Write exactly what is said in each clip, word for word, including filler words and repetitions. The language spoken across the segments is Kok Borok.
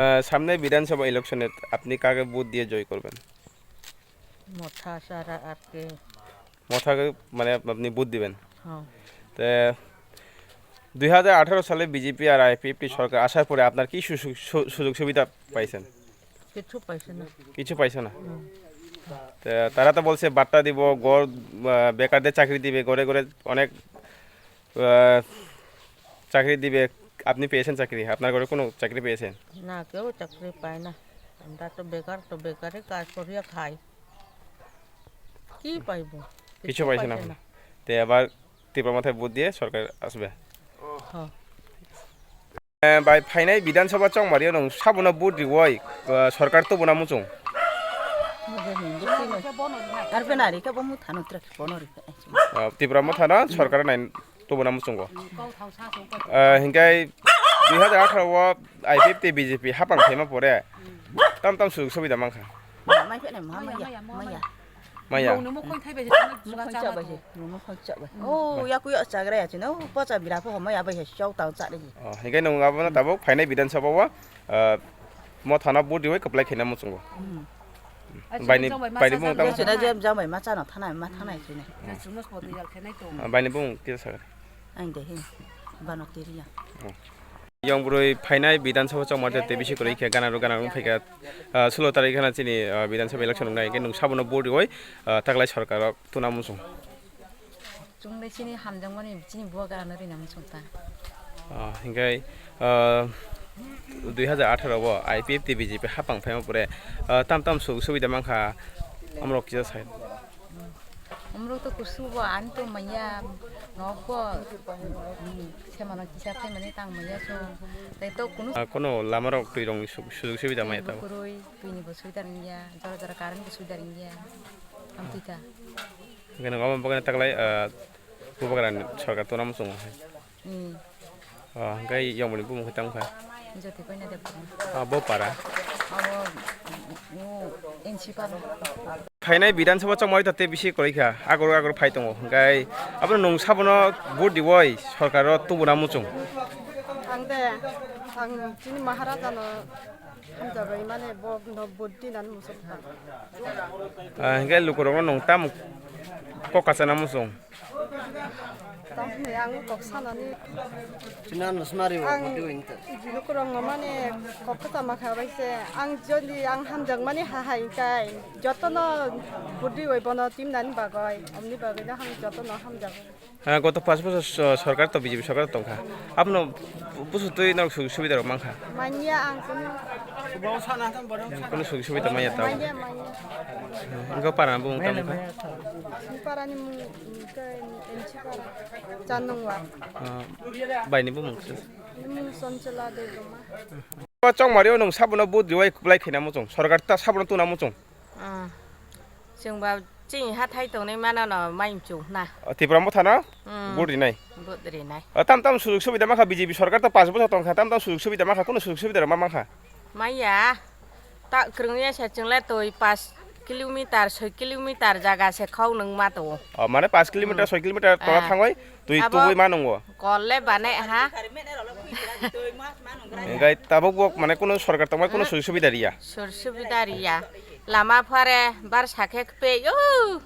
আহ, সামনে বিধানসভা ইলেকশনে আপনি কাকে ভোট দিয়ে জয় করবেন? মথা ছাড়া আর কে? মথাকে মানে আপনি ভোট দিবেন? হ্যাঁ। তে দুই হাজার আঠারো সালে বিজেপি আর আইপিএফটি সরকার আসার পরে আপনার কি সুযোগ সু-, সুযোগ সুবিধা পাইছেন? কিছু পাইছে না। কিছু পাইছে না? হুম। তে তারা তো বলছে বাট্টা দিব, ঘর, আহ, বেকারদের চাকরি দিবে, ঘরে ঘরে অনেক, আহ, চাকরি দিবে। আপনি পেয়েছেন চাকরি? আপনার ঘরে কোনো চাকরি পেয়েছেন? না, কেউ চাকরি পায় না। আমরা তো বেকার, তো বেকারে কাজ করিয়া খাই। কি পাইবো? কিছু কিছু পাইছে না। পাইছে না। তে আবার ত্রিপুরা মথায় ভোট দিয়ে সরকার আসবে। হ্যাঁ। Eh, bai phainai Bidhan Sabha chongmario nwng sabono vote riwi, eh, sorkar tubuna muchung? Ar penari khe bo muthano trak bono ri. Ah, Tipra Mothano sorkar nai tubuna muchungo. Ah, hinkai dui hazar atharo o I P F T B J P hapang phaima pore tam tam sujug subida mankha. Mai phe nai ma maya, maya. Maya. Bongni mukhung thai bai se, mukhung chaba se, mukhung chaba. Oh, ya kuya chagra ya chino, pacha bira pho maya bai se chau tau cha de. Oh, hinkai nwng abono tabuk phainai Bidhan Sabha o, ah, Mothano vote riwi kwplai khaina muchungo. Baini, baini bung tamo. Chira jam jam bai ma chano thanai ma thanai chini. Ah, baini bung kisa sakha. Ang de hin. Bano tiriya. Yong bwrwi phainai Bidhan Sabha chongmari tei bisi kwrwi khe gana rw gana rw phaikha, ah, sulo tarik hana chini, ah, Bidhan Sabha election wngnai, hwnkhe nwng sabono vote riwi, ah, taklai sorkar o tuna muchung. Chwngno chini hamjakmani chini buwa gana rwna muchung ta. Ah, hwnkhe, ah, dui hazar atharo o I P F T B J P hapang phaima pore, ah, tam tam sujug subida mankha, amorok kisa sai. Umrok to kusu bo, ani to manya, nok bo, mm, semano kisa phaimani tang manya so, tai to kunu. Ah, kono lama rok twi rong ni su-, sujug subida maya tabo. Kwrwi, twi ni bo subida ringya, jora jora current bo subida ringya, amtwi ta. Hwnkhe nwng omo bagwi taklai, ah, bubagra ni sorkar tuna muchungo hai. Hmm. Ah, hwnkhe yongmani bumung khe tamo kha? Jyoti Koina Debbarma. Ah, bo para? Abo, mm, N C para. Phainai Bidhan Sabha chongmari ta tei bisi kwrwi kha, agor agor phai tongo, hwnkhe abono nwng sabono vote riwi sorkar o tubuna muchung? Ang de, ang chini Maharaja no hamjagwi mane bo no vote dinani muchung kha. Ah, hwnkhe lukurokno nwng tamo kok kachana muchung? Tamni ang kok sanani. Chini ano smari bo ang budi wing ta. Lukurok no mane kok kachama kha bai se. Ang jodi ang hamjak mani ha hai kai. Jotono budi wai bono tim nani bagoi. Omni bagoi no ang jotono hamjak. Ah, goto panch bosor so-, sorkar to B J P sorkar tongkha. Abno busu twi norok sujug subida rok mankha. Manya ang kunu. Kono sujug subida maya tao. Manya, manya. Wngkha para bumung tamo kha? Parani mung, mm, ke, N C para. Chanungwa. Ah, baini bumung khe? Mung Sonchela Debbarma. Chongmari o nwng sabono vote riwi kwplai khaina muchung. Sorkar ta sabono tuna muchung. Ah. Chwng ba chini hathai tongnai mano no mai mchung na. O, Tipra Mothano? Hmm. Vote rinai? Vote rinai. O, tam tam sujug subida mankha B J P sorkar to panch bosor tongkha, tam tam sujug subida mankha, kono sujug subida rok ma mankha? Maya. Ta kwrwngya se chwng le twi panch kilometer, soi kilometer jaga se khau nwng ma tongo. O, mane panch kilometer, hmm, soi kilometer tola, ah, thangwi twi abo tubui ma nungo. Kol le bane ha. Hwnkhe tabuk bo mane kono sorkar tongmani kono, hmm, sujug subida riya. Sujug subida riya. Lama phare bar sakhe kpe, o,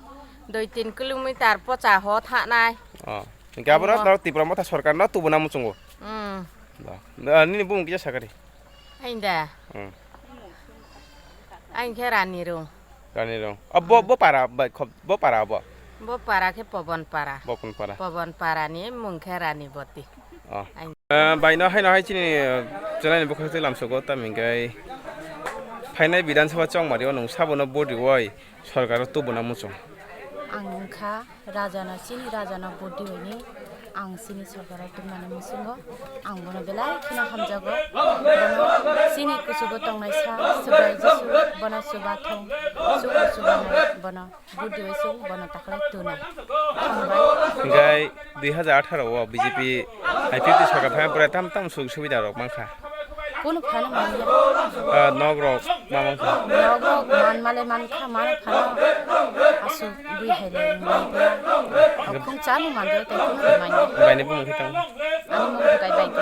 dui tin kilometer pocha ho thanai. O. Hwnkhe abono, oh, taro Tipra Motha sorkarno tubuna muchungo. Hmm. Da. Da, nini bumung kisa sakari. Ainda. Hmm. Aing khe Rani Rung. Rani Rung. O, bo, hmm, bo para, ba, kho-, bo para bo? Bo para khe Pobon para. Pobon para. Pobon para ni mung khe Rani Boti. O. Aing. Eh, baino haino hai chini, eh, chwlaini bwkhak twi lamsogo, tamhinkhai phainai Bidhan Sabha chongmari o nwng sabono vote riwi sorkaro tubuna muchung. Ang wngkha Rajana, chini Rajana vote riwini ang chini sorkaro tubunani muchungo ang bono belai kheno hamjago. Bono chini kuchugo tongnai sa Subrai Jisu, bono chubathung, chubathung bono vote riwi chwng bono taklai tuna. Hambai. Hingkai dui hajar atharo o B J P I P F T sorkar phaina pore tam tam sujug subida rok mankha. Kunu phano manya. Ah, nok rok ma mankha. Nok rok man male mankha, man phano asuk bui hai le manya. Akhung cha mung manjak tei kunu manya. Baini bumung khe tamo? Ani mung khe bai bai.